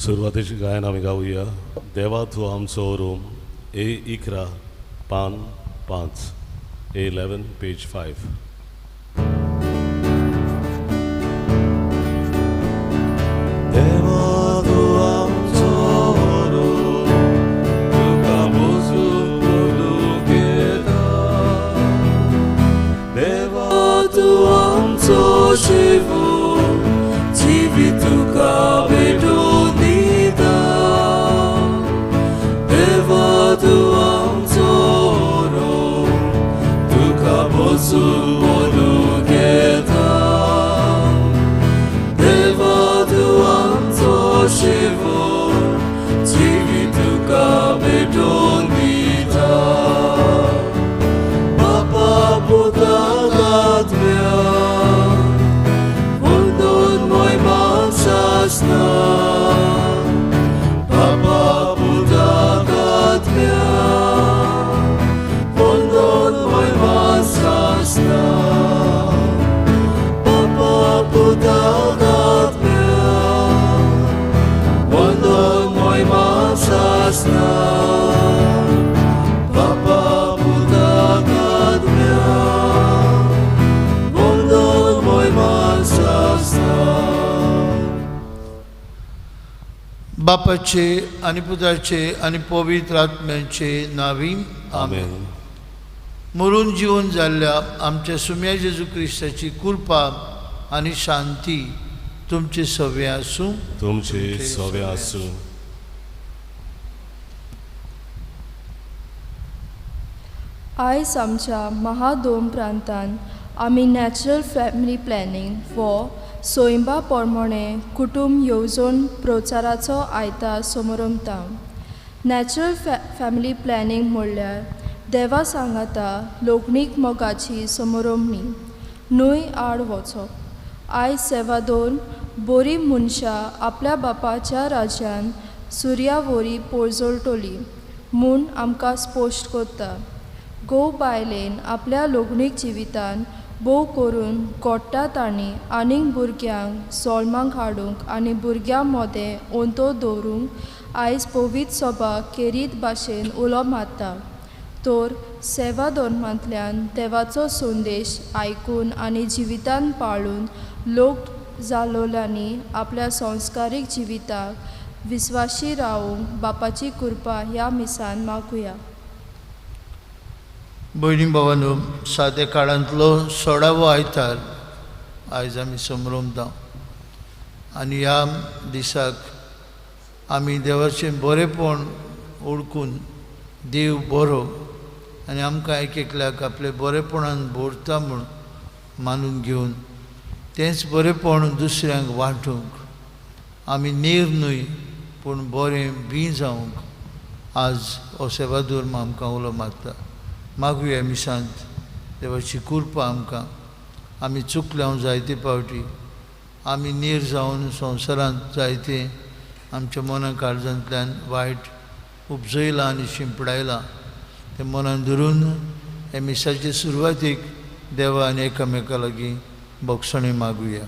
सुरवातेची गायन आमी गावया देवा तूं आमचो रूम ए 11 पान 5 A11 page 5. देवा तूं आमचो रूम तुका बोजून घेता देवा तूं आमचो शिवू जिवीत तुका भेटून दिता देवा तूं आमचो रूम तुका बोजून घेता देवा तूं आमचो शिवू जिवीत तुका भेटून दिता बापा पुता आत्म्या Papa puta आत्म्या वंदन मोय सासना Papa puta आत्म्या वंदन मोय सासना Papa puta आत्म्या वंदन मोय सासना. बापाचे आनी पुताचे आनी पवित्र आत्म्याचे नावी आमेन. मरून जिवन जाल्ल्या आमच्या सुम्या जेजू क्रिस्ताची कृपा आनी शांती तुमचे सवे आसूं. तुमचे सवे आसूं. आयज आमच्या महादोम प्रांतान आमी नॅचरल फॅमिली प्लॅनिंग वो सोयंबा प्रमाणे कुटुंब येवजण प्रचाराचो आयतार समरमता. नॅचरल फॅमिली प्लॅनिंग म्हणल्यार देवा सांगाता लोकणीक मोगाची समरमणी न्हय आड वचप. आयज सेवा दोन बोरी मनशां आपल्या बापाच्या राज्यान सुर्या वरी पोळजळटली म्हूण आमकां स्पश्ट करता. घोव बायलेन आपल्या लग्नीक जिवितान भोव करून गोडटा तांणी आनीक भुरग्यांक सोल्माक हाडूंक आनी भुरग्यां मदें ओंतो दवरूंक आयज पवित्र सभा केरीत भाशेन उलो मारता. तर सेवा धर्मांतल्यान देवाचो संदेश आयकून आनी जिवितान पाळून लोक जालोल्यांनी आपल्या संस्कारीक जिविताक विस्वाशी रावूंक बापाची कृपा ह्या मिसान मागुया. भयणी भावानो, साद्या काळांतलो 16वो आयतार आयज आमी समरमता आनी ह्या दिसाक आमी देवाचें बरेंपण ओळखून देव बरो आनी आमकां एक एकल्याक आपले बरेपणान भरता म्हूण मानून घेवन तेंच बरेंपण दुसऱ्यांक वांटूंक आमी नेर न्हय पूण बरें बी जावंक आज हो सेवा धर्म आमकां उलो मारता. मागुया मिसांत देवाची कृपा आमकां. आमी चुकल्या जायते फावटी, आमी नीर जावन संवसारांत जायते आमच्या मना काळजांतल्यान वायट उपजयलां आनी शिंपडायलां. तें मनान धरून हे मिसाचे सुरवातीक देवा आनी एकामेका लागीं भोगसणी मागुया.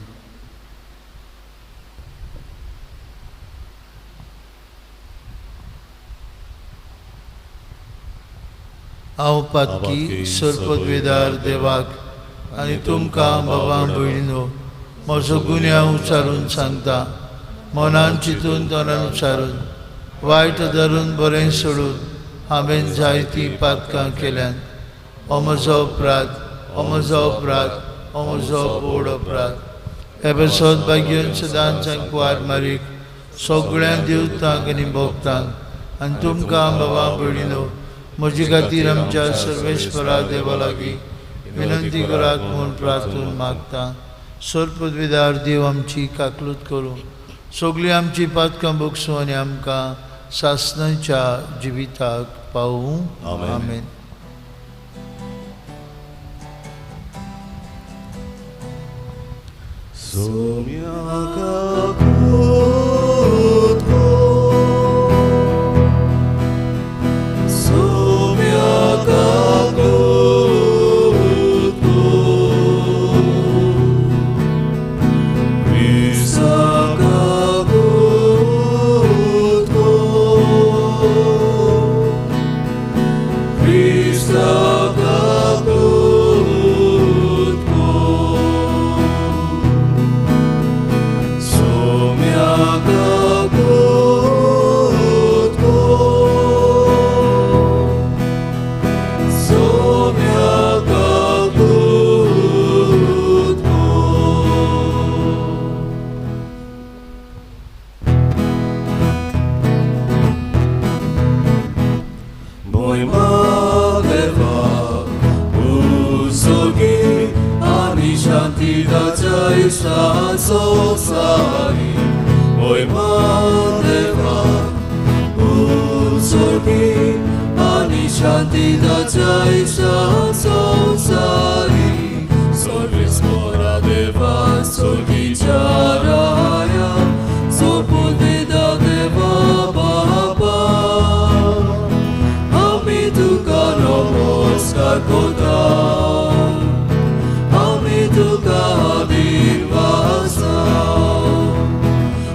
हांव पातकी सर्पद्वेदार देवाक आनी तुमकां बाबा भयणीनो म्हजो गुन्यांव उच्चारून सांगता. मनान चिंतून तोंडान उच्चारून वायट धरून बरें सोडून हांवें जायतीं पातकां केल्यान. हो म्हजो अपराध, हो म्हजो अपराध, हो म्हजो व्हड अपराध. हे बसत भाग्यन सदांच कुवार मारीक सगळ्या देवतांक आनी भक्तांक आनी तुमकां बाबा भयणीनो म्हजे खातीर आमच्या सर्वेस्परा देवा लागीं विनंती करात म्हूण प्रार्थून मागता. सर्पद्विदार देव आमची काकलूत करूं, सगळीं आमची पातकां भोगसूं आनी आमकां सासणाच्या जिविताक पावूं. आमेन. Soumya. इश्टा संवसारी मोहिमा देवा उत्सर्गी आनी शांतीदाच्या इश्टा संवसारी सर्वेस्पोरा देवा स्वर्गीच्या राया सोपून दिता देवा बापा आमी तुका नमस्कार करता आमी तुका आदिवासा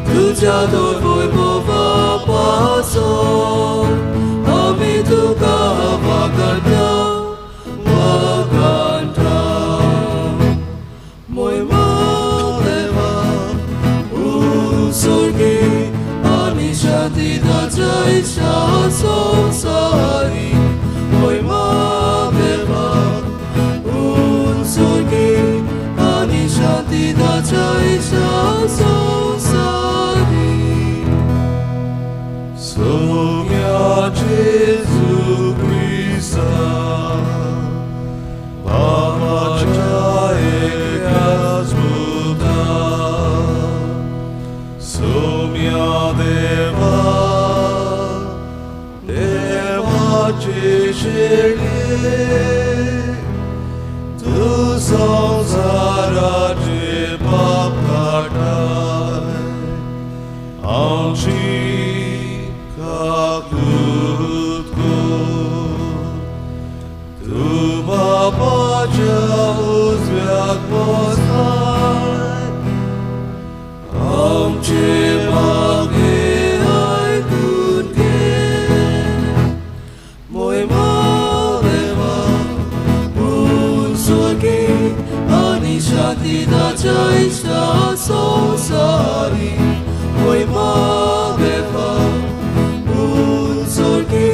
तुज्या वैभवा पासो आमी तुका वागणटा वागणटा मोहिमा देवा उत्सर्गी आनी शांतीदाच्या इश्टा संवसारी मोहिमा देवा उत्सर्गी आनी शांतीदाच्या इश्टा संवसारी Soumya Jesu Christa, Babaच्या एकल्याच पुता, सौम्या देवा, देवाचे शेळये, तूं संवसाराचे पाप काडटाय, आमची काकूत कर. तूं बापाच्या उजव्याक बसलाय, आमचे मागणें आयकून घे. मोहिमा देवा उत्सर्गी आनी शांतीदाच्या इश्टा संवसारी मोहिमा देवा उत्सर्गी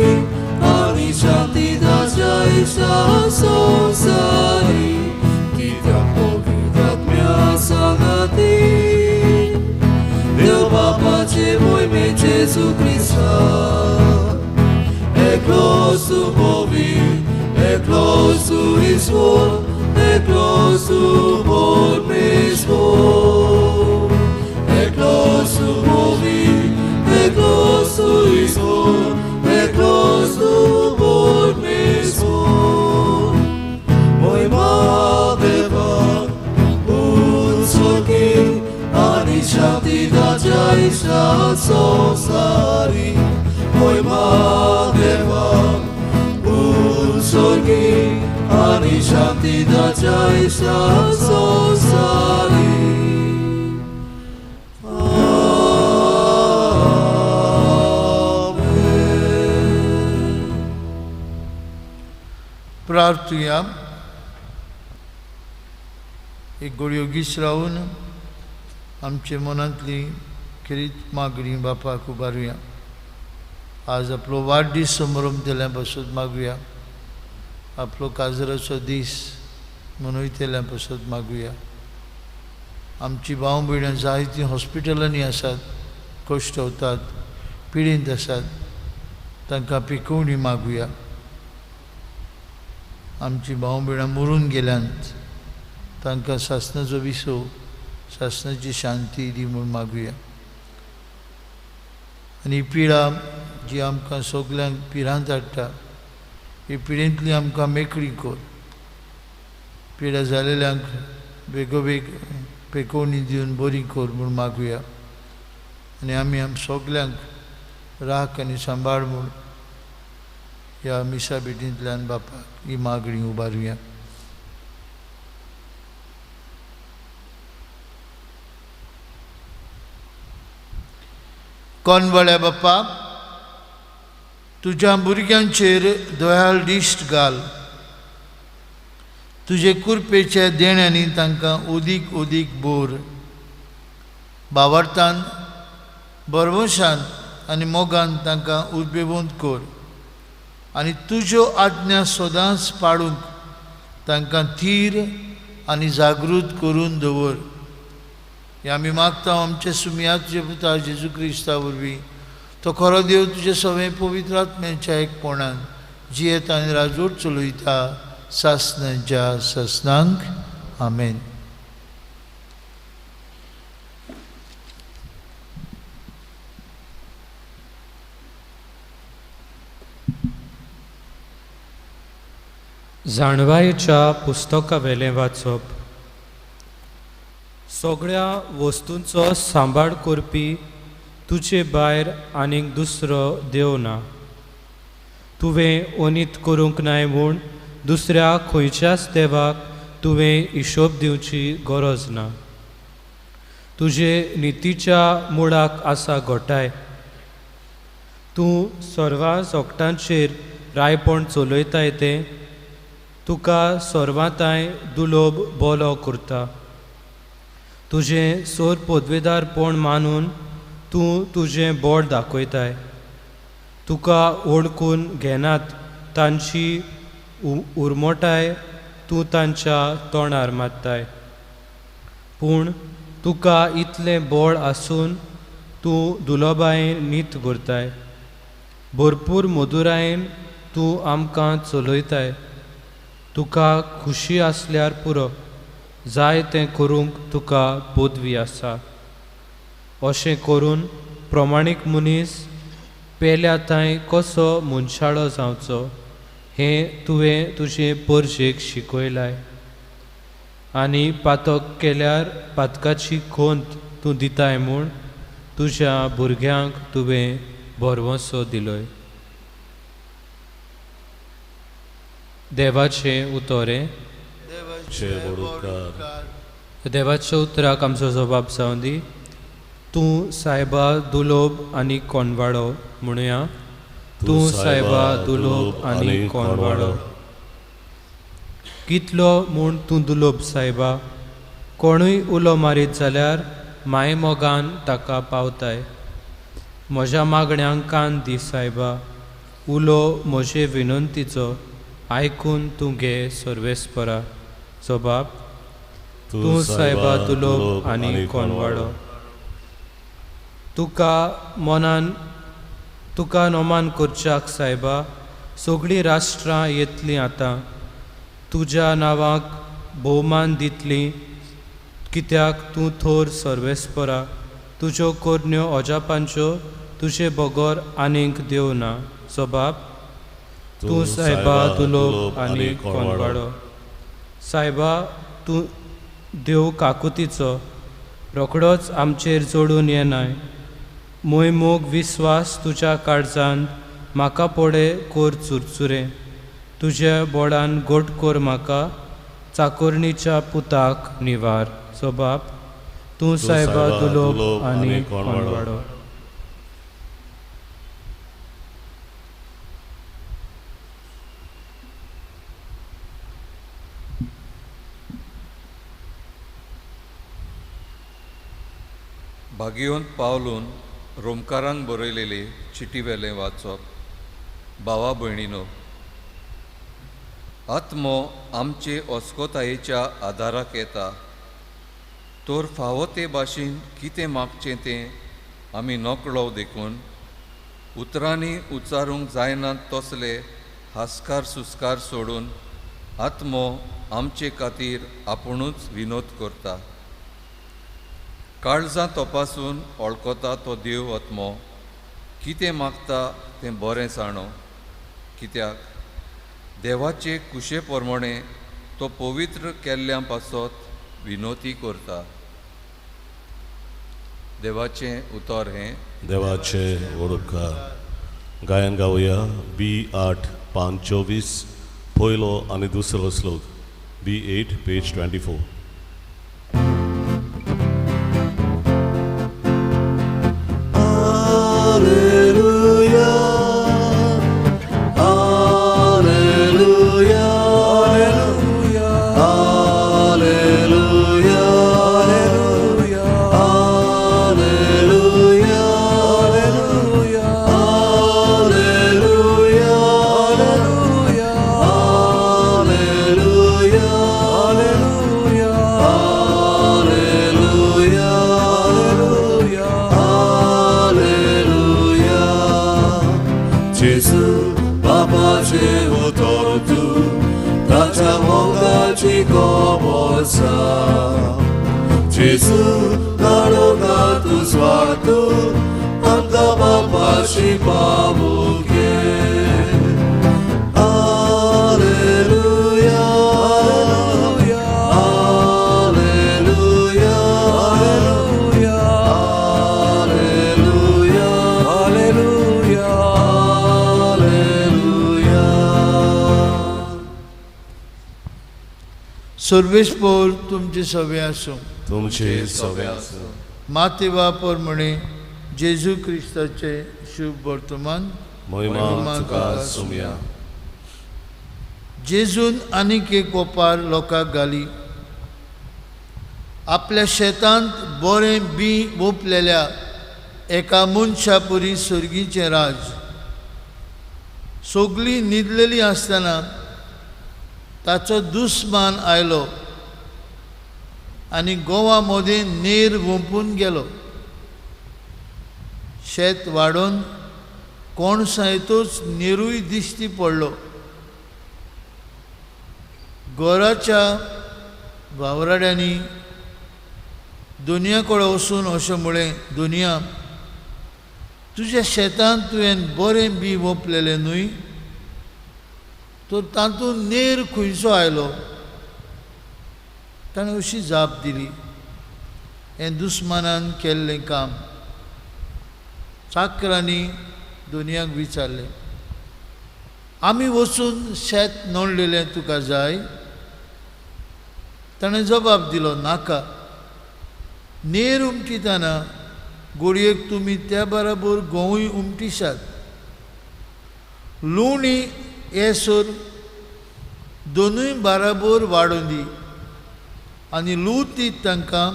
आनी शांतीदाच्या इश्टा संवसारी कित्याक पवित्र आत्म्या सांगाती देव बापाचे मोहिमे जेजू क्रिस्ता एकलो सुबोवी एकलो सुईश्वर एकलो सुपरमेश्वर एकलो सुबोवी एकलो सुईश्वर एकलो सुपरमेश्वर मोहिमा देवा उत्सर्गी आनी शांतीदाच्या इश्टा संवसारी मोहिमा देवा उत्सर्गी आनी शांतीदाच्या इश्टा संवसारी. आमेन. प्रार्थुया. एक गोडयो गीस रावून आमचे मनांतली खेरीत मागणी बापाक उबारुया. आज आपलो वाडदीस समारंभ पासत मागुया, आपलो काजराचो दीस मनयतल्या पासत मागुया. आमची भाव भयणां जायतीं हॉस्पिटलांनी आसात, कश्टवतात, पिडेंत आसात, तांकां पिकोवणी मागुया. आमची भाव भयणां मरून गेल्यांत, तांकां सासणाचो विसव, सासणाची शांती दी म्हूण मागुया. आनी ही पिडा जी आमकां सगल्यांक पिरांत हाडटा, ही पिडेंतली आमकां मेकळी कर. पिडा जालेल्यांक बेगोबेग पेकोवणी दिवन बरी कर म्हूण मागुया. आनी आमी आम सगल्यांक राख आनी सांबाळ म्हूण ह्या मिसा भेटींतल्यान बापाक ही मागणी उबारुया. कोनवळ्या बाप्पा, तुज्या भुरग्यांचेर दयाळ दिश्ट घाल, तुजे कुरपेच्या देण्यांनी तांकां उदीक उदीक बोर. बावडतान, बरवशान आनी मोगान तांकां उर्बेवंत कर आनी तुज्यो आज्ञा सदांच पाळूंक तांकां थीर आनी जागृत करून दवर. हें आमी मागता आमच्या सुमया तुजे पुता जेजू क्रिस्ता वरवीं, तो खरो देव तुजे सवें पवित्र आत्म्याच्या एकपणान जियेता आनी राजवट चलयता सासणाच्या सासणांक. आमेन. जाणवायेच्या पुस्तकावेलें वाचप. सगळ्या वस्तूंचो सांबाळ करपी तुजे भायर आनीक दुसरो देव ना. तुवें ओनीत करूंक नाय म्हूण दुसऱ्या खंयच्याच देवाक तुवें हिशोब दिवची गरज ना. तुजे नितीच्या मुळाक आसा घोटाय. तूं सर्वां जोगटांचेर रायपण चलयताय तें तुका सर्वांताय दुलोब बोलो करता. तुजें सोर पदवेदारपण मानून तूं तुजें बोट दाखयताय. तुका वळखून घेनात तांची उरमोटाय तूं तांच्या तोंडार मारताय. पूण तुका इतलें बळ आसून तूं दुलोबायेन नीत करताय. भरपूर मधुरायेन तूं आमकां चलयताय. तुका खुशी आसल्यार पुरो, जाय तें करूंक तुका पदवी आसा. अशें करून प्रमाणीक मनीस पेल्या तांय कसो मनशाळो जावचो हें तुवें तुजे परजेक शिकयलाय. आनी पातक केल्यार पातकाची खोंत तूं दिताय म्हूण तुज्या भुरग्यांक तुवें भरवंसो दिलोय. देवाचें उतोरें. देवाच्या उतराक आमचो जबाब जावं दी. तूं सायबा दुलोब आनी कोणवाडो म्हणुया. तूं सायबा दुलोब आनी कोणवाडो. कितलो म्हूण तूं दुलोब सायबा. कोणूय उलो मारीत जाल्यार मायमोगान ताका पावताय. म्हज्या मागण्यांक कान दी सायबा. उलो म्हजे विनंतीचो आयकून तूं घे सर्वेस्परा. जबाब. तूं सायबा दुलोब आनी कोणवाडो. तुका मनान तुका नोमान करच्याक सायबा सगळीं राष्ट्रां येतलीं आतां. तुज्या नांवाक भोवमान दितलीं कित्याक तूं थोर सर्वेस्परा. तुज्यो करण्यो अजापांच्यो तुजे बगर आनीक देव ना. जबाब. तूं सायबा दुलोब आनी कोणवाडो. सायबा तूं देव काकुतीचो रोखडोच आमचेर जोडून येनाय. मोग विस्वास तुज्या काळजान म्हाका पडे कोर चुरचुरें. तुज्या बोडान गोट कोर म्हाका चाकोरणीच्या पुताक निवार. जबाब. तूं सायबा दुलोब आनी कोणवाडो. भागियोन पावलून रोमकारांक बरयलेले चिटी वेलें वाचप. भावा भयणीनो, आत्मो आमचे अस्कोतायेच्या आदाराक येता तर फावो ते भाशेन कितें मागचें तें आमी नकळो देखून उतरांनी उच्चारूंक जायना तसले हास्कार सुस्कार सोडून आत्मो आमचे खातीर आपुणूच विनोद करता. काळजां तपासून वळखता तो देव आत्मो कितें मागता तें बरें जाणो, कित्याक देवाचे कुशे प्रमाणे तो पवित्र केल्ल्या पासत विनोती करता. देवाचें उतर हें. देवाचें वडुपकार. गायन गावया बी 8 पान 24 पयलो आनी दुसरो श्लोक. बी 8 पेज 24. Gesù, naroga tu sguardo, andava paci pavuche. Alleluia. सर्वेस्पोर तुमचे सवे आसूं. तुमचे सवे आसूं. मातेवा प्रमाणे जेजू क्रिस्ताचे शुभ वर्तमान. महिमा तुका सुमया. जेजून आनीक एक ओपार लोकांक घाली. आपल्या शेतांत बरें बी वोंपलेल्या एका मनशा पुरी सर्गीचें राज. सगळीं न्हिदलेलीं आसतना ताचो दुस्मान आयलो आनी गोवा मदीं नेर वोंपून गेलो. शेत वाडोवन कोणसायतूच नेरूय दिश्टी पडलो. घराच्या वावराड्यांनी दुनिया कडेन वचून अशें म्हळें, दुनिया, तुज्या शेतांत तुवें बरें बी वोंपलेलें न्हय, तर तातूंत नेर खंयचो आयलो? ताणें अशी जाप दिली, हें दुस्मानान केल्लें काम. चाकरांनी दुनियाक विचारलें, आमी वचून शेत नडलेलें तुका जाय? ताणें जबाब दिलो, नाका. नेर उमटितना गोडयेक तुमी त्या बराबर गोंवूय उमटिशात. लुवणी येसर दोनूय बराबर वाडून दी आनी लुवतीत तांकां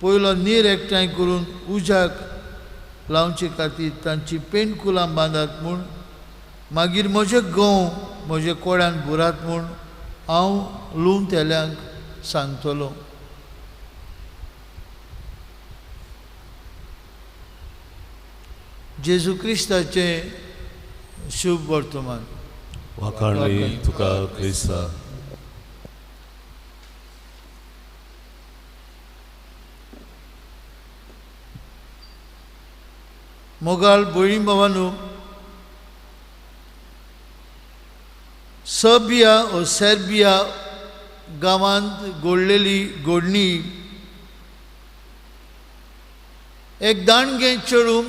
पयलो नीर एकठांय करून उज्याक लावचे खातीर तांची पेंडकुलां बांदात म्हूण, मागीर म्हजे गंव म्हजे कोड्यान बुरात म्हूण हांव लुवतल्यांक सांगतलो. जेजू क्रिस्ताचें शुभ वर्तमान. वाखाणली तुका क्रिस्ता. मोगाळ भयणी भावानू, सर्बिया ओ सर्बिया गांवांत घडलेली घडणी एक दांडगें चेडूं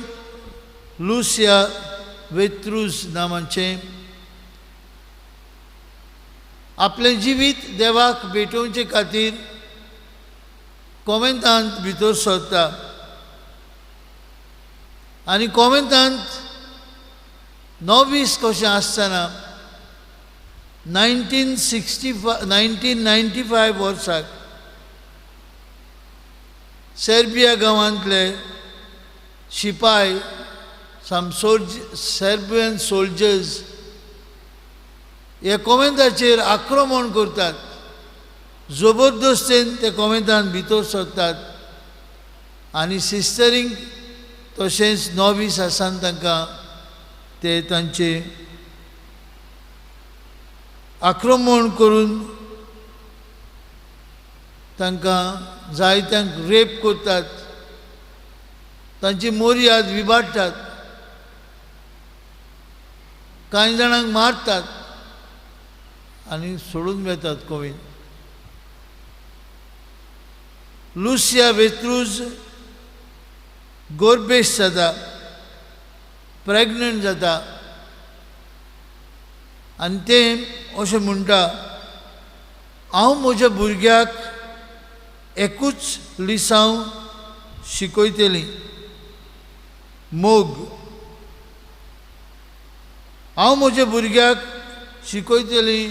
लुसिया वेत्रूज नामाचें आपलें जिवीत देवाक भेटोवचे खातीर कॉमेंतांत भितर सरता आनी कॉमेंतांत नोवीस कशें आसतना 1995 वर्साक सर्बिया गांवांतले शिपाय, सम सर्बियन सोल्जर्स हे कॉमेंताचेर आक्रमण करतात, जबरदस्तेन ते कॉमेंतान भितर सरतात आनी सिस्टरींक तशेंच नोवीस आसान तांकां ते तांचे आक्रमण करून तांकां जायत्यांक रेप करतात, तांची मोर्याद विबाडटात, कांय जाणांक मारतात आनी सोडून वेतात कोवीन. लुसिया वेत्रूज गोरबेश जाता, प्रेग्नंट जाता आनी तें अशें म्हणटा, हांव म्हज्या भुरग्याक एकूच लिसांव शिकयतली, मोग. हांव म्हज्या भुरग्याक शिकयतली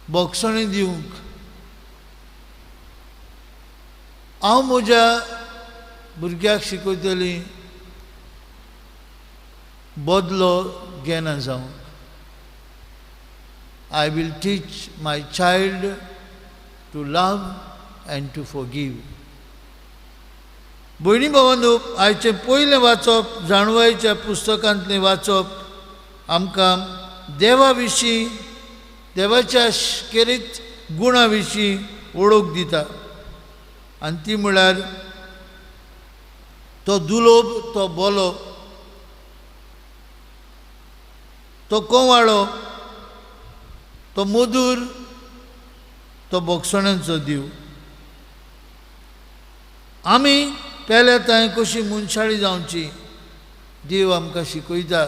बोगसणी दिवंक. हांव म्हज्या भुरग्याक शिकयतली बदलो घेना जावंक. I will teach my child to love and to forgive. भयणी भावांनो, आयचें पयलें वाचप जाणवायच्या पुस्तकांतलें वाचप आमकां देवा विशीं, देवाच्या खेरीत गुणा विशीं वळख दिता आनी ती म्हळ्यार तो दुलोब, तो बोलो, तो कोवाळो, तो मधूर, तो बोगसण्यांचो देव. आमी पेल्या तांय कशी मनशाळी जावची देव आमकां शिकयता.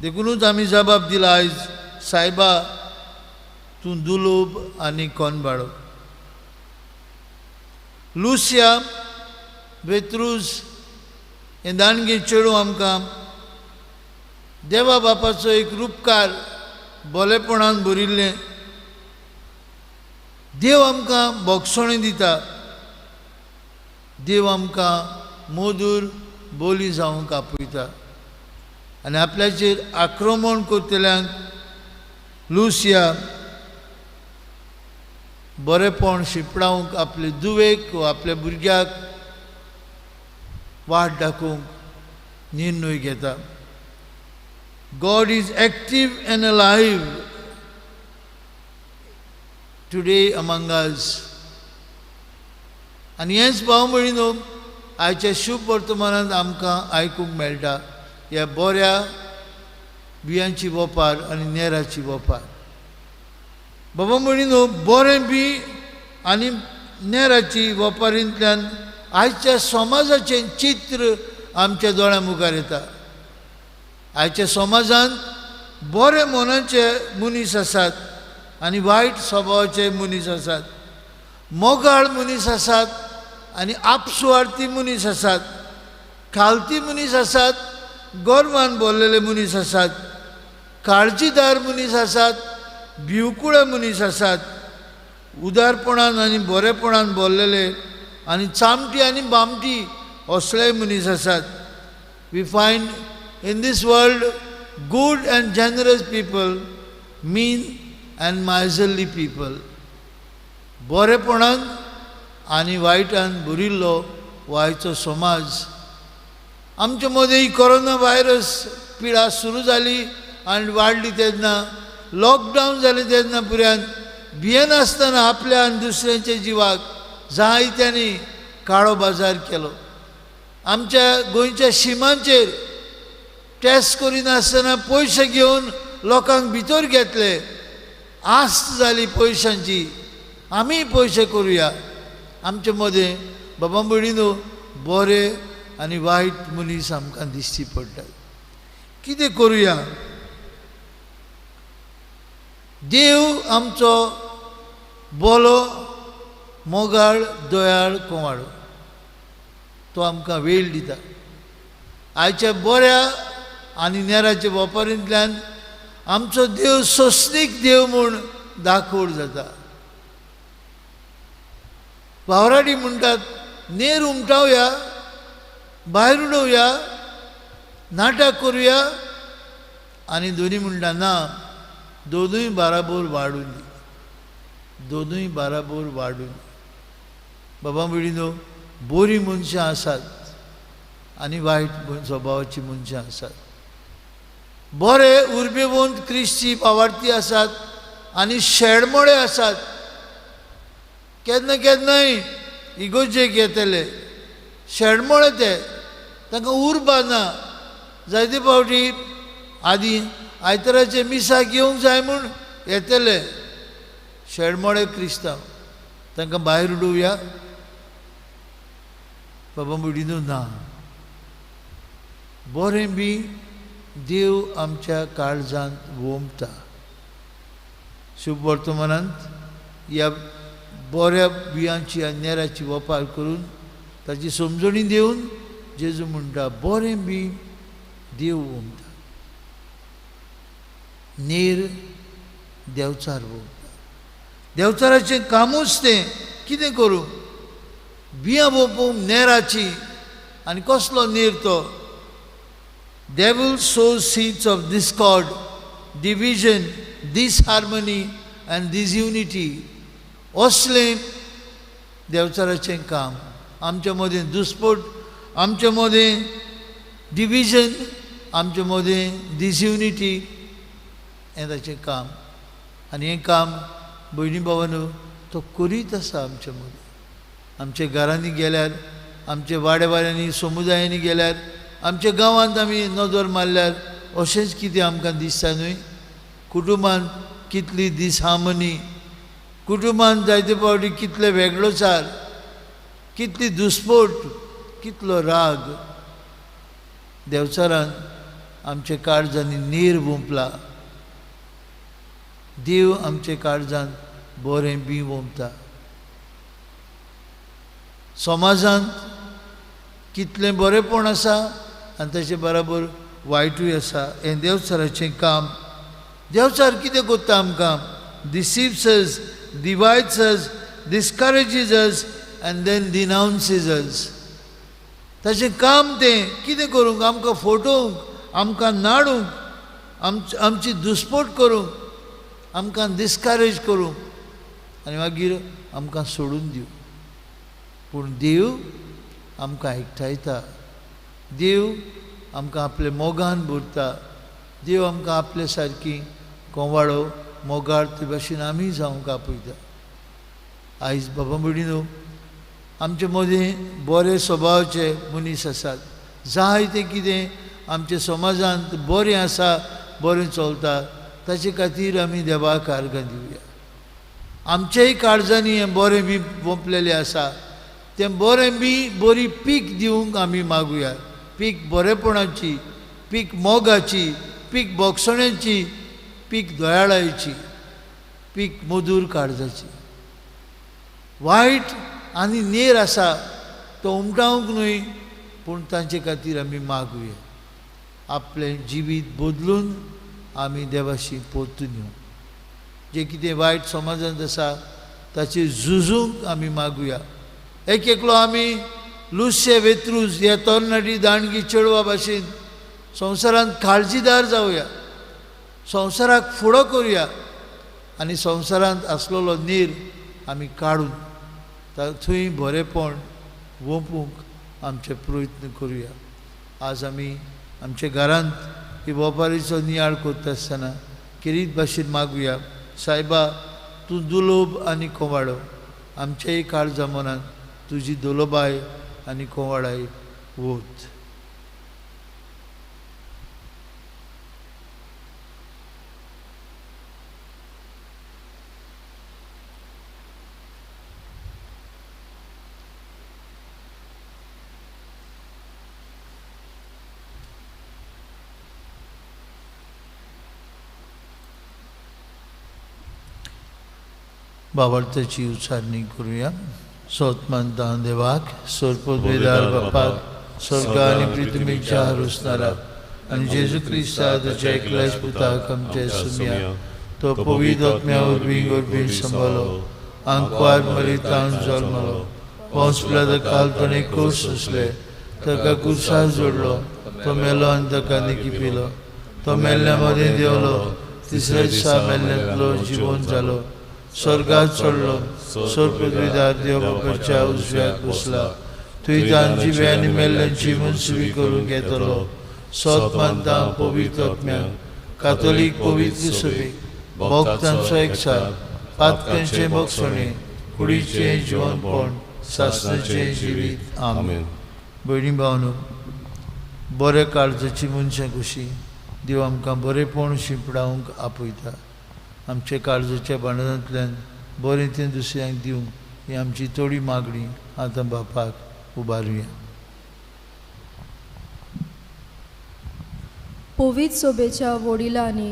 देखुनूच आमी जबाब दिला आयज, सायबा तूं दुलोब आनी कोनबाळो. लुसिया बेत्रूज हें दाणगें चेडूं आमकां देवा बापाचो एक रुपकार बोलेपणान भरिल्लें. देव आमकां बोगसणें दिता, देव आमकां मधूर बोली जावंक आपयता आनी आपल्याचेर आक्रमण करतल्यांक लुसिया बरेपण शिंपडावंक आपले दुवेक वा आपल्या भुरग्याक वाट दाखोवंक निर्णय घेता. God is active and alive today among us. आनी हेंच भाव भयणीनो आयच्या शुभ वर्तमानांत आमकां आयकूंक मेळटा ह्या बऱ्या बियांची वपार आनी नेराची वपार. बाबा भयणीनो बरें बी आनी नेराची वपारींतल्यान आयच्या समाजाचें चित्र आमच्या दोळ्यां मुखार येता. आयच्या समाजांत बरे मनाचे मनीस आसात आनी वायट स्वभावाचे मनीस आसात, मोगाळ मनीस आसात आनी आपसुवार्थी मनीस आसात, खालती मनीस आसात, गर्वान बोल्लेले मनीस आसात, काळजीदार मनीस आसात, भिवकुळे मनीस आसात, उदारपणान आनी बरेपणान बोल्लेले आनी चामटी आनी बामटी असलेय मनीस आसात. We find in this world good and generous people, mean and miserly people. बरेपणान आनी वायटान भरिल्लो वायचो समाज. आमचे मदीं ही कोरोना व्हायरस पिडा सुरू जाली आनी वाडली तेन्ना, लॉकडावन जालें तेन्ना पुऱ्यान भियेनासतना आपल्या आनी दुसऱ्यांच्या जिवाक जायत्यांनी काळो बाजार केलो. आमच्या गोंयच्या शिमांचेर टॅस्ट करिनासतना पयशे घेवन लोकांक भितर घेतले. आस्त जाली पयशांची, आमी पयशे करुया. आमचे मदें बाबा भयणीनो बरे आनी वायट मनीस आमकां दिश्टी पडटात. कितें करुया? देव आमचो बोलो मोगाळ दयाळ कोवाळो, तो आमकां वेळ दिता. आयच्या बऱ्या आनी नेराच्या वेपारींतल्यान आमचो देव सोंसणीक देव म्हूण दाखोवड जाता. वावराडी म्हणटात नेर उमटावया, भायर उडोवया, नाटक करुया, आनी दोनी म्हणटा ना, दोनूय बाराबोर वाडून दी, दोनूय बाराबोर वाडून. बाबा भयणीनो बरीं मनशां आसात आनी वायट स्वभावाचीं मनशां आसात. बरे उर्बेवंत क्रिस्ती पावार्थी आसात आनी शेडमोडे आसात. केन्ना केन्नाय इगोर्जेक येतले शेडमोडे, ते तांकां उर्बा ना. जायते फावटी आदी आयताराचे मिसाक येवंक जाय म्हूण येतले शेडमोडे क्रिस्तांव, तांकां भायर उडोवया? बाबा भयणीनो ना. बरें बी देव आमच्या काळजांत वोमता. शुभ वर्तमानांत ह्या बऱ्या बियांची आनी नेराची वपार करून ताची समजणी दिवन जेजू म्हणटा बरें बी देव वोमता, नेर देवचार वोमता. देवचाराचें कामूच तें. कितें करूं? बियां वोपूंक नेराची. आनी कसलो नेर तो? Devil sows seeds of discord, division, disharmony and disunity. असलें देवचाराचें काम. आमच्या मदें दुस्पोट, आमच्या मदें डिविजन, आमच्या मदें डिसयुनिटी, हें ताचें काम. आनी हें काम भयणी भावानो तो करीत आसा आमच्या मदें. आमच्या घरांनी गेल्यार, आमच्या वाड्या वाड्यांनी, समुदायांनी गेल्यार, आमच्या गांवांत आमी नदर मारल्यार अशेंच कितें आमकां दिसता न्हय? कुटुंबांत कितली डिसहार्मनी, कुटुंबांत जायते फावटी कितले वेगळोचार, कितली दुस्पोट, कितलो राग. देवचारान आमच्या काळजांनी नीर वोंपला. देव आमचे काळजांत बरें बी वोमता. समाजांत कितलें बरेंपण आसा आनी ताचे बराबर वायटूय आसा. हें देवचाराचें काम. देवचार कितें करता आमकां? Deceives us, divides us, discourages us and then denounces us. ताचें काम तें कितें करूंक? आमकां फटोवंक, आमकां नाडूंक, आमची दुस्पोट करूंक, आमकां डिस्करेज करूंक आनी मागीर आमकां सोडून दिवं. पूण देव आमकां एकठांयता. देव आमकां आपले मोगान भरता. देव आमकां आपले सारकी कोवाळो मोगाळ ते भाशेन आमी जावंक आपयता. आयज बाबा भयणीनो, आमचे मदीं बरे स्वभावाचे मनीस आसात. जायते कितें आमच्या समाजांत बरें आसा, बरें चलता, ताचे खातीर आमी देवाक आर्गां दिवया. आमच्याय काळजांनी हें बरें बी वोंपलेलें आसा, तें बरें बी बरी पीक दिवंक आमी मागुया. पीक बरेपणाची, पीक मोगाची, पीक बोगसण्याची, पीक दयाळायची, पीक मधूर काळजाची. वायट आनी नेर आसा तो उमटावंक न्हय, पूण तांचे खातीर आमी मागुया. आपलें जिवीत बदलून आमी देवाशी परतून येवं. जें कितें वायट समाजांत आसा ताचेर झुजूंक आमी मागुया. एक एकलो आमी लुस्य वेत्रूज ह्या तरणाटी दांडगी चेडवा भाशेन संवसारांत काळजीदार जावया, संवसाराक फुडो करुया आनी संवसारांत आसलेलो नीर आमी काडून थंय बरेंपण वोंपूंक आमचे प्रयत्न करुया. आज आमी आमच्या घरांत ही वपारीचो नियाळ करता आसतना खेरीत भाशेन मागुया, सायबा तूं दुलोब आनी कोवाडो, आमच्याय काळजा मनांत तुजी दुलोबाय आनी कोवाडाय वत. बाबार्थाची उच्चारणी करूया. सोत मानता देवाक, सोरपोदवेदार बापाक, स्वर्ग आनी पृथ्वीच्या रुसणाराक आनी जेजू क्रिस्ता ताच्या एकल्याच पुताक आमच्या सुमया, तो पवित्र आत्म्या वरवीं गोरबीन सांबाळलो, आंकवार मरितान जल्मलो, पोंस पिलात काल ताणें कोस सोंसले, ताका कुर्सार जोडलो, तो मेलो आनी ताका निकी पिलो, तो मेल्ल्या मदें देंवलो, तिसऱ्या दिसा मेल्ल्यांतलो जिवोन जालो, स्वर्गात चडलो, स्वर्गद्वार देव बापाच्या उजव्याक बसला, थंय तान जिवे आनी मेल्ल्यांची मनसुबी करून घेतलो. सोत मानता पवित्र आत्म्याक, कातोलीक पवित्र सभेक, भक्तांचो एकचार, पातकांचें भोगसणें, कुडीचें जिवनपण, सासणाचें जिवीत. आमेन. भयणी भावनो, बऱ्या काळजाची मनशां कशी देव आमकां बरेंपण शिंपडावंक आपयता. आमच्या काळजाच्या भांडारांतल्यान बरें तें दुसऱ्यांक दिवंक ही आमची थोडी मागणी आतां बापाक उबारुया. पवित्र सोबेच्या वडिलांनी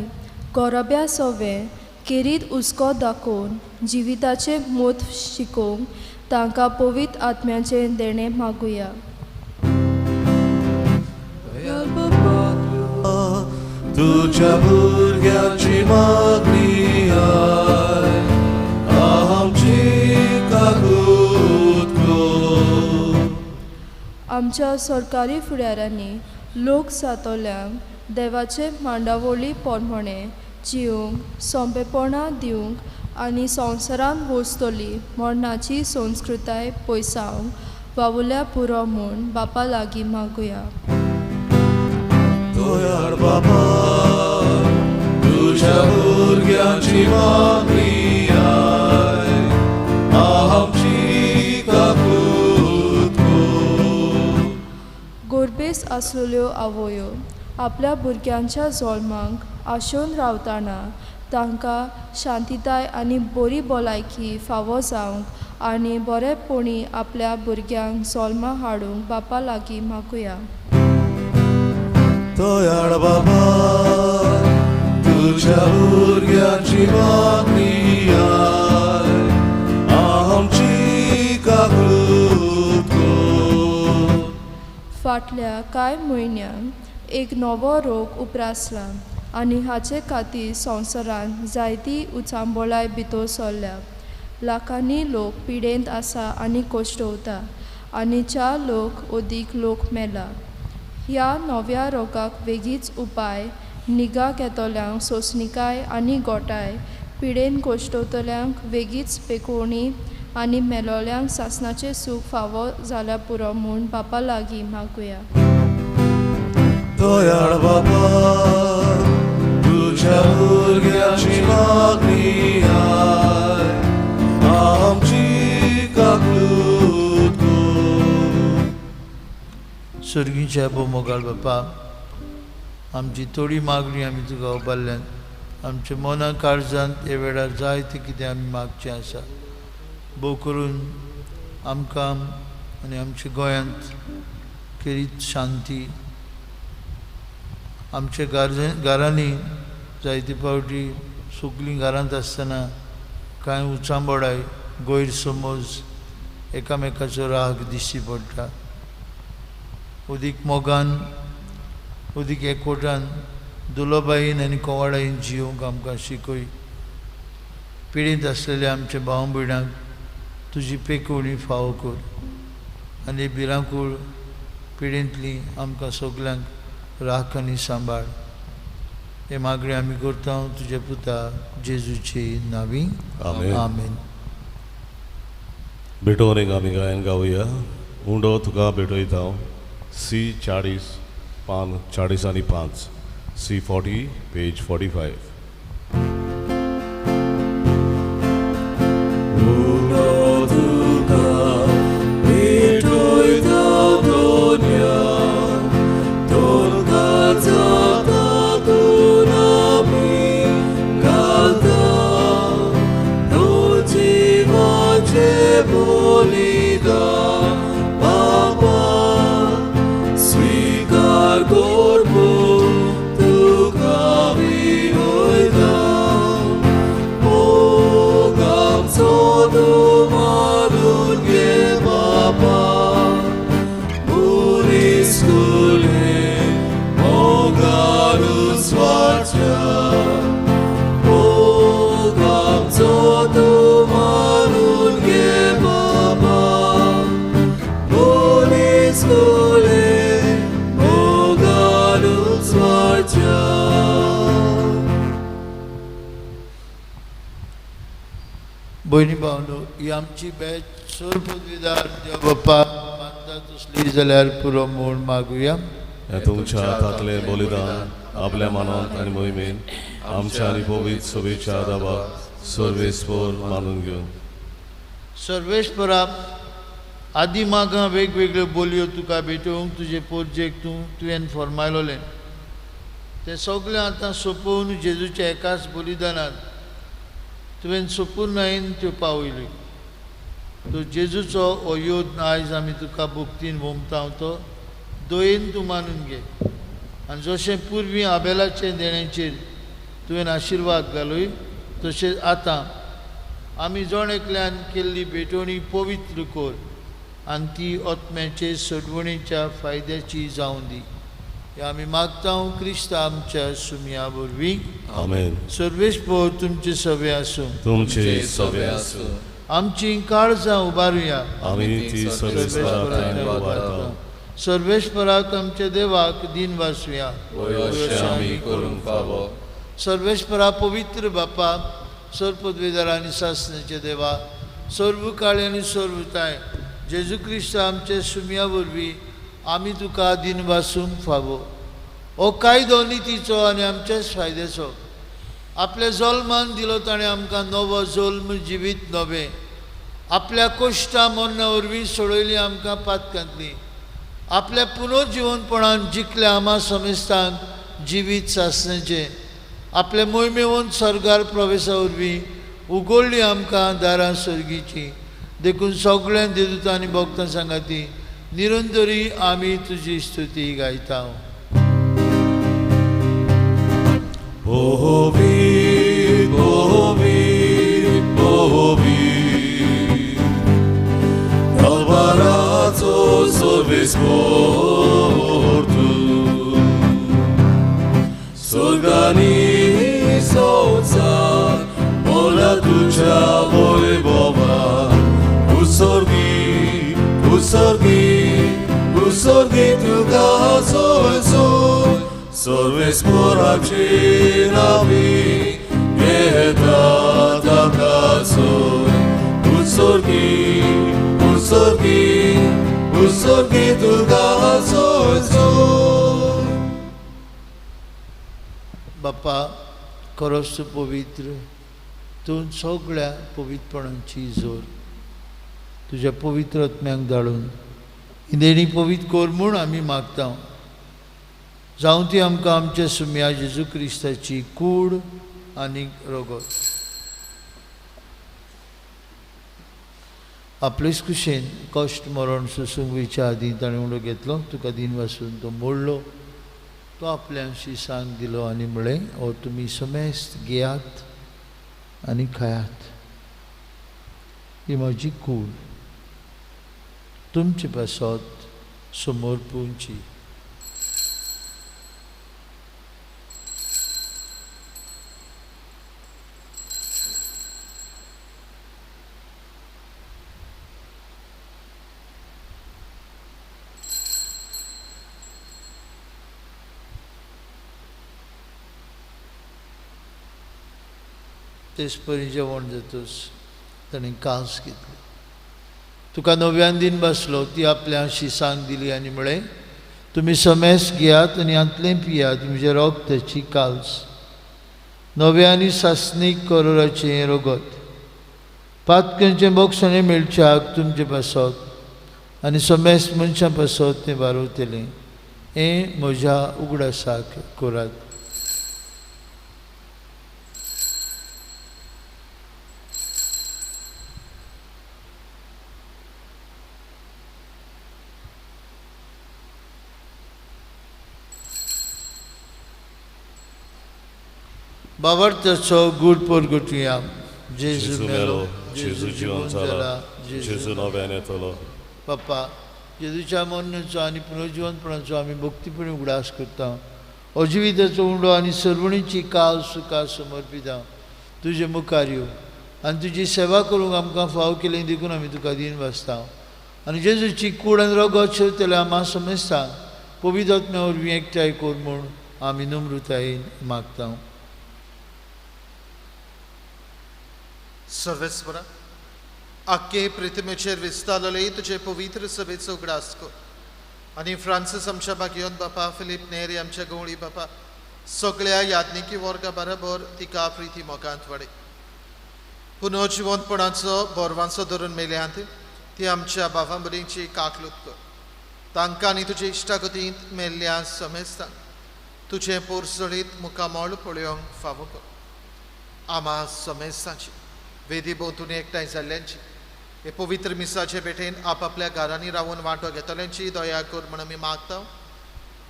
गोरब्या सोवे केरीत हुस्को दाखोवन जिविताचें म्हत्व शिकोवंक तांकां पवित्र आत्म्याचें देणें मागुया. तुझ्या भुरग्यांची मागणी I, आमची काकूत कर. आमच्या सरकारी फुडाऱ्यांनी लोक सातोल्यांक देवाचे मांडावळी प्रमाणे जिवंक सोंपेपणां दिवंक आनी संवसारांत वचतली मरणाची संस्कृताय पयसावंक वावुरल्या पुरो म्हूण बापा लागीं मागुया. दयाळ बाबा, तुझ्या भुरग्यांची मागणी I, आमची काकूत कर. गोरबेस आसलेल्यो आवयो आपल्या भुरग्यांच्या जल्माक आशोवन रावतना तांकां शांतिताय आनी बरी भलायकी फावो जावंक आनी बरेपणी आपल्या भुरग्यांक जल्मा हाडूंक बापा लागीं मागुया. दयाळ बाबा, तुझ्या भुरग्यांची भुरग्यांची मागणी I आमची काकूत कर. फाटल्या कांय म्हयन्यांक एक नवो रोग उप्रासला आनी हाचे खातीर संवसारांत जायती उचांबळाय भितर सरल्या. लाखांनी लोक पिडेंत आसा आनी कश्टवता आनी 4 लोक अदीक लोक मेला. ह्या नव्या रोगाक वेगींच उपाय निगा घेतल्यांक सोंसणीकाय आनी गोठाय, पिडेन कश्टवतल्यांक वेगींच पेकोवणी आनी मेलोल्यांक सासणाचें सूख फावो जाल्यार पुरो म्हूण बापा लागीं मागुया. दयाळ बाबा तुझ्या भुरग्यांची मागणी I आमची काकूत कर. सर्गीच्या मोगाळ बापा, आमची थोडी मागणी आमी तुका उबारल्यान आमच्या मना काळजांत हे वेळार जाय तें कितें आमी मागचें आसा. भोव करून आमकां आनी आमच्या गोंयांत खेरीत शांती, आमच्या घरांनी जायते फावटी सगळीं घरांत आसतना कांय उचांबळाय, गैरसमज, एकामेकाचो राग दिश्टी पडटा. अदीक मोगान, अदीक एकवटान, दुलोबायेन आनी कोवाडायेन जियोवंक आमकां शिकय. पिडेंत आसलेल्या आमच्या भाव भयणांक तुजी पेकोवणी फावो कर आनी भिरांकूळ पिडेंतली आमकां सगल्यांक राख आनी सांबाळ. हे मागणें आमी करता तुज्या पुता जेजूचे नांवी, आमेन. भेटोवन एक आमी गायन गावया. उंडो तुका भेटयता हांव. सी 40 पान 40 आनी 5, सी 40 पेज 45. उंडो तुका भेटयता दोन्या, तोंकार जाता तूं आमी घालता, तूं जिवाचें बलिदान बाबा स्वीकार करपू तुका विनयता. मोग आमचो तूं मानून घे बाबा, मनीस कुले मोगान उस्वाच्या. मोग आमचो तूं मानून घे बाबा, मनीस कुले मोगान उस्वाच्या. भयणी भावनो, ही आमची बॅच सर पदवीदार देव बाप्पा मानता तसली जाल्यार पुरो म्हूण मागुया. हें तुमच्या हातांतलें बलिदान आपल्या मनांत आनी मोहिमेन आमच्या आनी पवित्र सभेच्या आदाबाक सर्वेस्पर मानून घेवन. सर्वेस्परा, आदी मागां वेगवेगळ्यो बोलयो तुका भेटोवंक तुजे पोरजेक तुवें फर्मायलोलें तें सगळें आतां सोंपोवन जेजूच्या एकाच बलिदानांत तुवें सोपूर्णायेन त्यो पावयल्यो. तो जेजूचो हो योद्ध आयज आमी तुका भक्तीन वोमता तो दयेन तूं मानून घे आनी जशें पुर्वी आबेलाचे देण्याचेर तुवें आशिर्वाद घालय तशेंच आतां आमी जण एकल्यान केल्ली भेटवणी पवित्र कर आनी ती आत्म्याचे सोडवणेच्या फायद्याची जावं दी. हे आमी मागता क्रिस्त आमच्या सुमया वरवीं, आमेन. सर्वेस्पर तुमचे सवे आसूं. तुमचे सवे आसूं. आमची काळजां उबारुया. आमी ती सर्वेस्पराक उबारता. सर्वेस्पराक आमच्या देवाक दिन वासुया. आमी करूंक फावो. सर्वेस्परा पवित्र बापा, सर्वपदवीदार आनी सासण्याचे देवा, सर्व काळी आनी सर्वताय जेजू क्रिस्त आमचे सुमया वरवीं आमी तुका दिन वासूंक फावो. हो कायदो नितीचो आनी आमच्याच फायद्याचो. आपल्या जल्मान दिलो ताणें आमकां नवो जल्म जिवीत नवें. आपल्या कोश्टा मरणा वरवीं सोडयली आमकां पातकांतली. आपल्या पुनर्जिवनपणान जिखल्या आमा समेस्तांक जिवीत सासण्याचें. आपल्या मोहिमेवन सर्गार प्रवेशा वरवीं उगडली आमकां दारां सर्गीचीं. देखून सगळ्यां देदूत आनी भक्तां सांगाती निरंतरी आमी तुजी स्तुती गायता. पवित्र पोर्तू स्वर्गानी संवसार बोला तुज्या वैभवान उसर्गी उसर्गी उसर्गी तुका सोय सोय सर्वेस्पराची नावी घेता ताका सोय उसर्गी उसर्गी उसर्गी तुका सोय सोय. बापा खरोच तूं पवित्र, तूं सगळ्या पवित्रपणाची जोर तुज्या पवित्र आत्म्याक धाडून ही देणी पवित्र कर म्हूण आमी मागता. जावं ती आमकां आमच्या सुम्या जेजू क्रिस्ताची कूड आनी रगत. आपलेच कुशेन कश्ट मरण सोसूंक वयच्या आदीं ताणें उडो घेतलो, तुका दिन वासून तो मोडलो, तो आपल्यांशी सांग दिलो आनी म्हळें, हो तुमी समेस्त घेयात आनी खायात, ही म्हजी कूड तुमचे पासत समर्पूंची. तेच परी जेवण जातच ताणें कास घेतली, तुका नव्यान दिन बसलो, ती आपल्या सांग दिली आनी म्हळें, तुमी समेस घेयात आनी हांतलें पियात, म्हजें रगताची काल्स, नव्या आनी सासणीक करोराचें रगत, पातकांचें बोगसणें मेळच्याक तुमचे पासत आनी समेस मनशां पासत तें वारवतलें, हें म्हज्या उगडासाक करात. बाबर्थाचो गूढ परगटुया. जेजू मेलो, जेजू जिवन जाला, जेजू नव्यान येतलो. बाप्पा, जेजूच्या मरणाचो आनी पुनर्जिवनपणाचो आमी भक्तीपणी उगडास करता. अजिविताचो उंडो आनी सर्वणीची काल सुखा समर्पिता तुजे मुखार यो आनी तुजी सेवा करूंक आमकां फाव केली देखून आमी तुका दिन वाचता. आनी जेजूची कूड आनी रगत शेवतल्या आमा समेस्तांक पवित्र आत्म्या वरवीं एकठांय कर म्हूण आमी नम्रतायेन मागता. सर्वेस्परा, आख्खे पृथ्वीचेर विस्तारलेले तुजे पवित्र सभेचो उगडास कर आनी फ्रांसीस आमच्या भाग्योन बापा, फिलीप नेरी आमच्या गवळी बापा, सगळ्या याज्ञिकी वर्गा बरोबर तिका प्रिती मोगांत वाडय. पुनर्जिवंतपणाचो बोरवांचो धरून मेल्यांत ती आमच्या बाबा भुरग्यांची काकलूत कर. तांकां आनी तुजे इश्टागतींत मेल्ल्या समेस्तांक तुजें पोरसळीत मुखामळ पळोवंक फावो कर. आमा समेस्तांची वेदी भोंवतणी एकठांय जाल्ल्यांची, हे पवित्र मिसाचे भेटेन आपापल्या घरांनी रावन वांटो घेतल्यांची दया कर म्हण आमी मागता.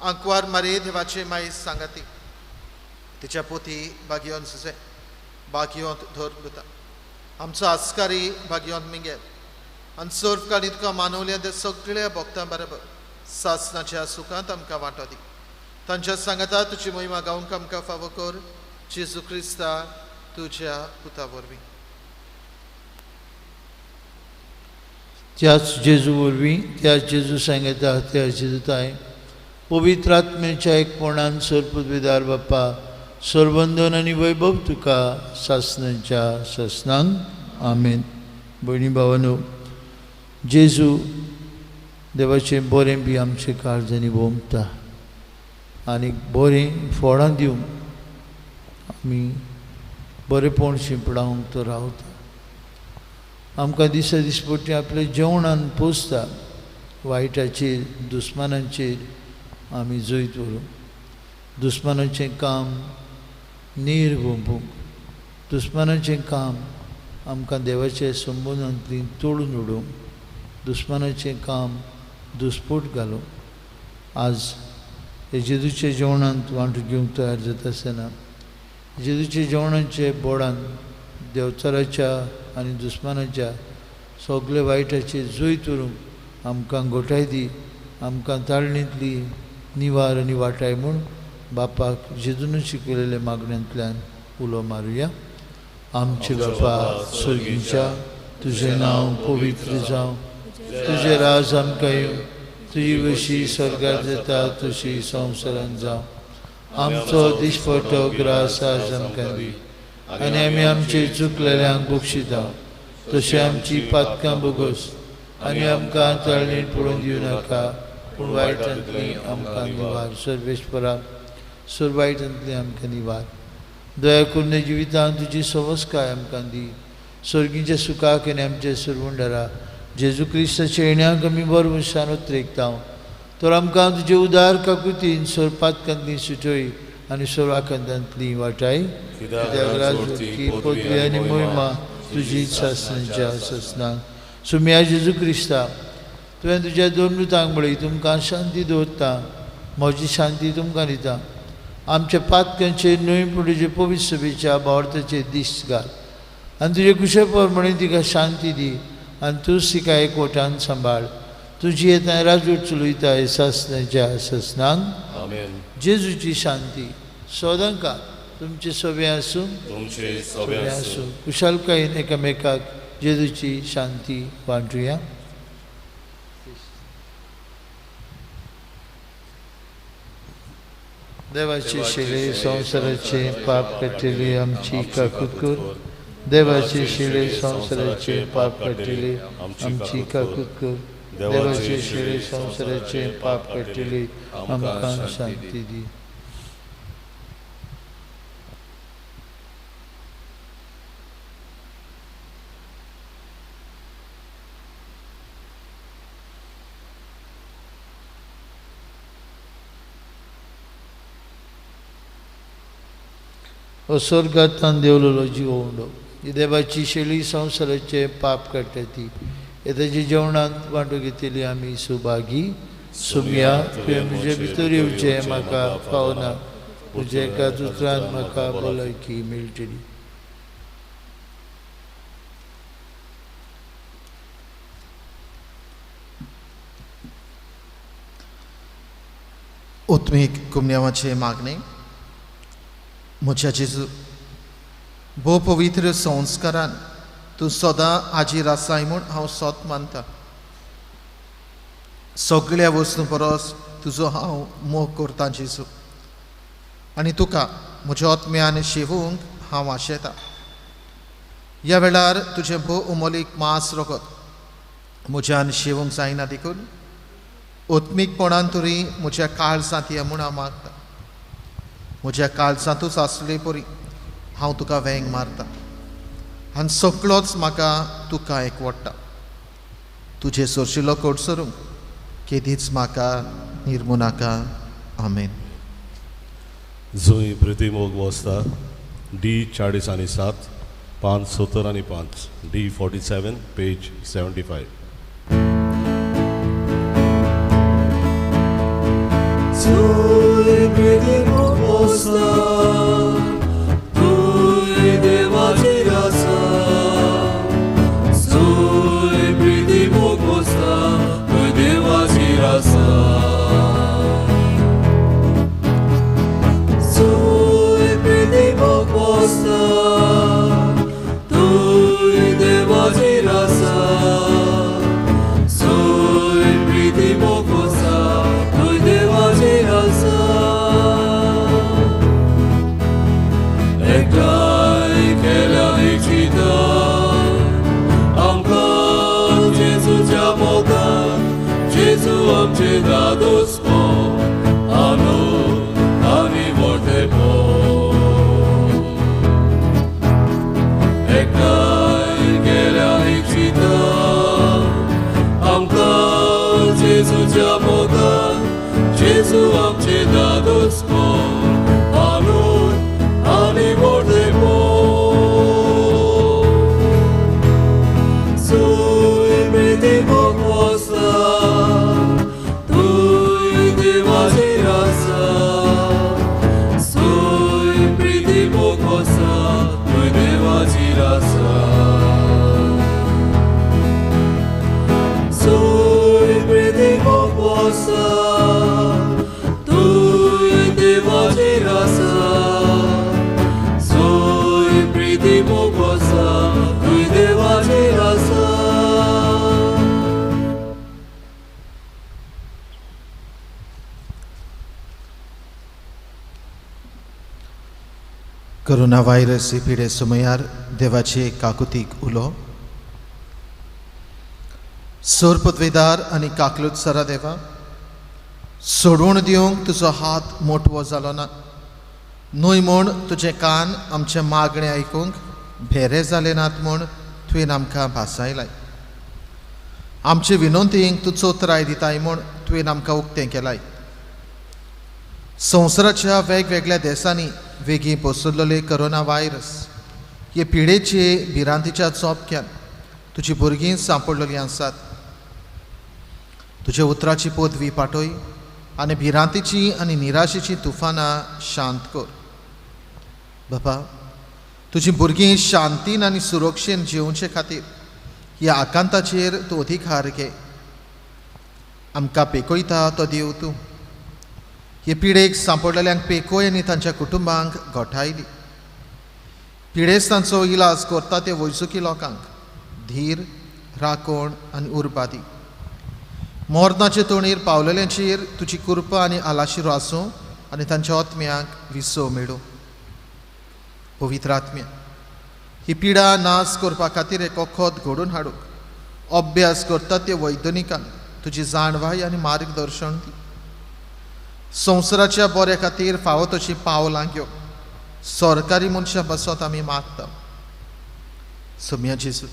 आंकवार मारे देवाचे माई सांगाती, तिच्या पोती भाग्योन सुसे भाग्योंत धर दिता, आमचो आस्कारी भाग्योंत मिंगेल आनी सर्वकाळी तुका मानवल्या त्या सगळ्या भक्तां बरोबर सासनाच्या सुखांत आमकां वांटो दी. तांच्या सांगाता तुजी मोहिमा गावंक आमकां फावो कर, जेजू क्रिस्ता तुज्या पुता वरवीं. त्याच जेजू वरवीं, त्याच जेजू सांगता, त्याच जेजूताय पवित्र आत्म्याच्या एकपणान सरपदवेदार बाप्पा, सरबंधन आनी वैभव तुका सासनाच्या सासनांक. आमेन. भयणी भावानो, जेजू देवाचें बरें बी आमचें काळजांनी भोंवता आनी बरें फळां दिवंक आमी बरेंपण शिंपडावंक तो रावता. आमकां दिसा दिसपट्टी आपल्या जेवणान पोसता. वायटाचेर, दुस्मानांचेर आमी जैत व्हरूंक, दुस्मानाचें काम नीर भोंपूंक, दुस्मानाचें काम आमकां देवाच्या संबंदांतली तोडून उडोवंक, दुस्मानाचें काम दुस्पोट घालूंक. आज हे जेजूच्या जेवणांत वांटो घेवंक तयार जाता आसतना जेजूच्या जेवणाचे बोडान देवचाराच्या आनी दुस्मानाच्या सगळे वायटाचे जैत व्हरूंक आमकां गोठाय दी आमकां ताळणींतली निवार आनी वाटाय म्हूण बापाक जेजून शिकयलेल्या मागण्यांतल्यान उलो मारुया. आमचे बापा स्वर्गीच्या, तुजें नांव पवित्र जावं, तुजें राज आमकां येवं, तुजी वशी स्वर्गार जाता तशी संवसारांत जावं. आमचो दिसपटो ग्रास आज आमकां दी आनी आमी आमचे चुकलेल्यांक बक्षिता तशें आमची पातकां बोगस आनी आमकां ताळणीत पडून दिवं नाका, पूण वायटांतली आमकां निवार. सर्वेस्परा सर्व वायटांतली आमकां निवार. दया करून जिवितांत तुजी सवस्काय आमकां दी. स्वर्गीच्या सुखाक आनी आमच्या सरवंडरा जेजू क्रिस्ताच्या येण्याक आमी बरो मनशान उतरेकता. तर आमकां तुजे उदार काकुतीन सर्व पातकांतली सुटय आनी सर्व आकांतांतली वाटाय. कित्याक राजवटकी पदवी आनी मोहिमा तुजी सासणाच्या सासणाक. सुम्या जेजू क्रिस्ता, तुवें तुज्या दोन दुतांक म्हळी, तुमकां शांती दवरता, म्हजी शांती तुमकां दिता. आमच्या पातकांचेर न्हय पूण तुजे पवित्र सभेच्या भावार्थाचेर दीस घाल आनी तुजे कुशे प्रमाणे तिका शांती दी आनी तूं तिका एकवटान सांबाळ. तुजी येता राजवट चलयता सासणाच्या सासणाक. जेजूची शांती सदांकाळ तुमचे सगळे आसूं, तुमचे आसूं. कुशालकायेन एकामेकाक जेजूची शांती वांटुया. देवाचे शिले संवसाराचे पाप काडटली आमची काकूत कर. देवाचे शिले संवसाराचे पाप काडटली आमची काकूत कर. देवाचे शिले संवसाराचे पाप काडटली आमकां शांती दी. स्वर्गांतल्यान देंवलेलो जीव उंडो ही देवाची शैली संवसाराचे पाप काडटा ती ताच्या जेवणांत वांटो घेतली आमी सुभागी. सुमया, तुवें म्हजे भितर येवचें म्हाका फावना, तुज्या एकाच उतरान म्हाका भलायकी मेळटली. उत्मीक कुमन्यावाचें मागणें. म्हज्या जेजू, भोव पवित्र संस्कारान तूं सदां हाजीर आसाय म्हूण हांव सत मानता. सगळ्या वस्तूं परस तुजो हांव मोग करतां जेजू, आनी तुका म्हज्या आत्म्यान शेवूंक हांव आशेतां. ह्या वेळार तुजें भोव उमोलीक मांस रगत म्हज्यान शेवूंक जायना देखून आत्मीकपणान तरी म्हज्या काळजांत ये म्हूण हांव मागता. म्हज्या काळजांतूच आसले परी हांव तुका वेंग मारता आनी सगळोच म्हाका तुका एकवडटा. तुजे सोरशिलो कोडसरूंक केदीच म्हाका निर्मू नाका. आमेन. जुंय प्रिती मोग वस्ता डी 40 आनी 7 5 70 आनी 5 डी 47 पेज 75. जुंय प्रिती मोग वस्ता तुय देवाची आसा. जुंय प्रिती मोग वस्ता तुय देवाची आसा. जुंय प्रिती मोग वस्ता तुय देवाची आसा. जुंय प्रिती मोग वस्ता तुय देवाची आसा. एकठांय केल्या इच्छिता आमकां जेजूच्या मोगान, जेजू आमचे दादोसपो आनंद आनी मोठेपण. कोरोना व्हायरस ही पिडे समयार देवाचे काकुतीक उलो. सोर पदवेदार आनी काकलूत सरा देवा, सोडून दिवंक तुजो हात मोटवो जालो ना, न्हय म्हूण तुजें कान आमचें मागणें आयकूंक भेरे जाले नात म्हूण तुवें आमकां भासायलाय. आमचे विनंतींक तूं चोतराय दिताय म्हूण तुवें आमकां उक्तें केलाय. संवसाराच्या वेगवेगळ्या देशांनी वेगीं पसरलेले कोरोना व्हायरस हे पिडेचे भिरांतीच्या चोपक्यान तुजी भुरगीं सांपडलेलीं आसात. तुज्या उतराची पदवी पाटय आनी भिरांतीची आनी निराशेची तुफानां शांत कर. बाबा, तुजी भुरगीं शांतीन आनी सुरक्षेन जिवचे खातीर ह्या आकांताचेर तूं अधिकार घे. आमकां पेकयता तो देव तूं. हे पिडेक सांपडलेल्यांक पेकोय आनी तांच्या कुटुंबांक गोठायली. पिडेस्तांचो इलाज करता ते वैजकी लोकांक धीर, राखण आनी उर्बा दी. मरणाचे तोणीर पावलेल्यांचेर तुजी कृपा आनी आलाशिरो आसूं आनी तांच्या आत्म्यांक विसव मेळूं. पवित्र आत्म्या, ही पिडा नाश करपा खातीर एक वखद घडोवन हाडूंक अभ्यास करता ते वैज्ञानिकांक तुजी जाणवाय आनी मार्गदर्शन दी. संवसाराच्या बऱ्या खातीर फावो तशीं पावलां घेवंक सरकारी मनशां पासत आमी मागता. सोम्या जेजू,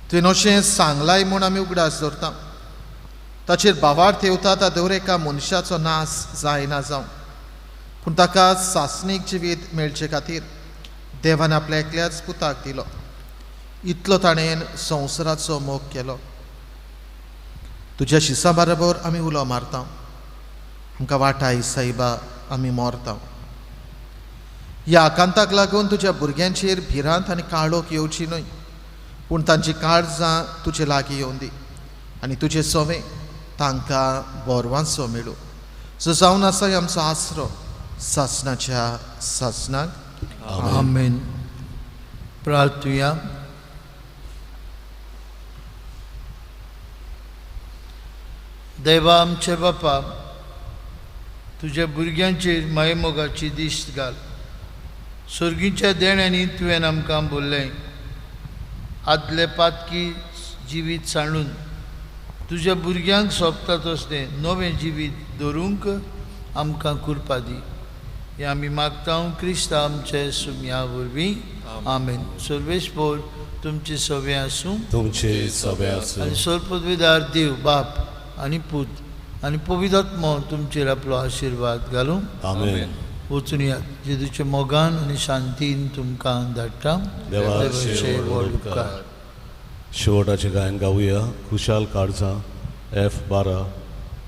तुवें अशें सांगलाय म्हूण आमी उगडास दवरता. ताचेर भावार्थ येवता ता दर एका मनशाचो नाश जायना जावं, पूण ताका सासणीक जिवीत मेळचे खातीर देवान आपल्या एकल्याच पुताक दिलो. इतलो ताणें संवसाराचो मोग केलो. तुज्या शिसा बरोबर आमी उलो मारता. आमकां वाटाय सायबा, आमी मरता. ह्या आकांताक लागून तुज्या भुरग्यांचेर भिरांत आनी काळोख येवची न्हय, पूण तांची काळजां तुजे लागीं येवन दी आनी तुजे सोवे तांकां बोरवांचो मेळूं. जो जावन आसा आमचो आसरो सासणाच्या सासणाक. आमेन. प्रार्थुया. देवा आमचे बापा, तुज्या भुरग्यांचेर मायेमोगाची दिश्ट घाल. सर्गीच्या देण्यांनी तुवें आमकां बोल्लें, आदले पातकी जिवीत सांडून तुज्या भुरग्यांक सोंपता तसलें नवें जिवीत दवरूंक आमकां कृपा दी. हें आमी मागता क्रिस्ता आमचे सुम्या वरवीं. आमेन. सर्वेस्पोर तुमचे सवे आसूं, तुमचे सवे आसूं. आनी सर्वपदवीदार देव बाप आनी पूत आनी पवित्र आत्मो तुमचेर आपलो आशिर्वाद घालूं. आमेन. वचून यात जेजूच्या मोगान आनी शांतीन तुमकां धाडटा. देवाचे व्हड उपकार. शेवटाचें गायन गावया. खुशाल काळजां, F 12,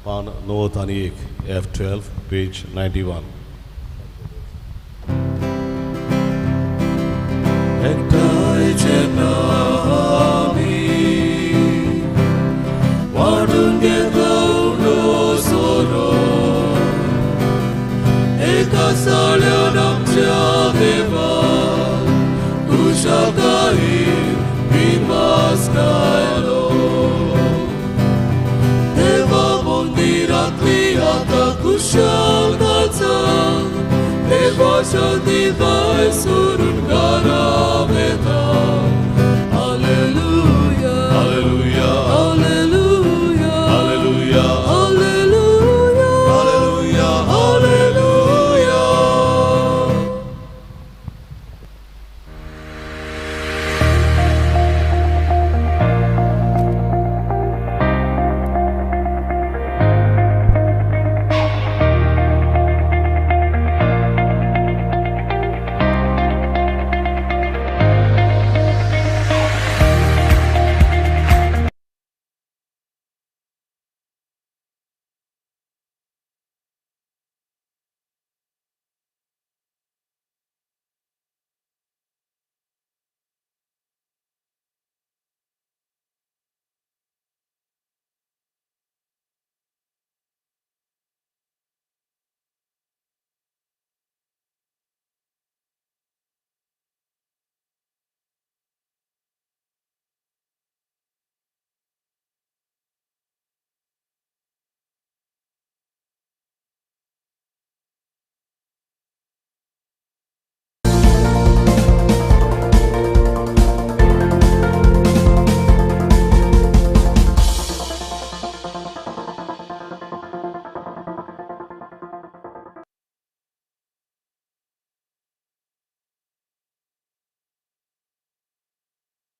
पान 91, F 12, page 91. एकठांय जेन्ना आमी वाडून घेता उंडो सोरो, एका साळ्यान आमच्या देवा खुशालकायेन विमास घायलो. देवा मंदिरांतली आतां खुशाल काळजां, देवा शांती भायर सरून घरा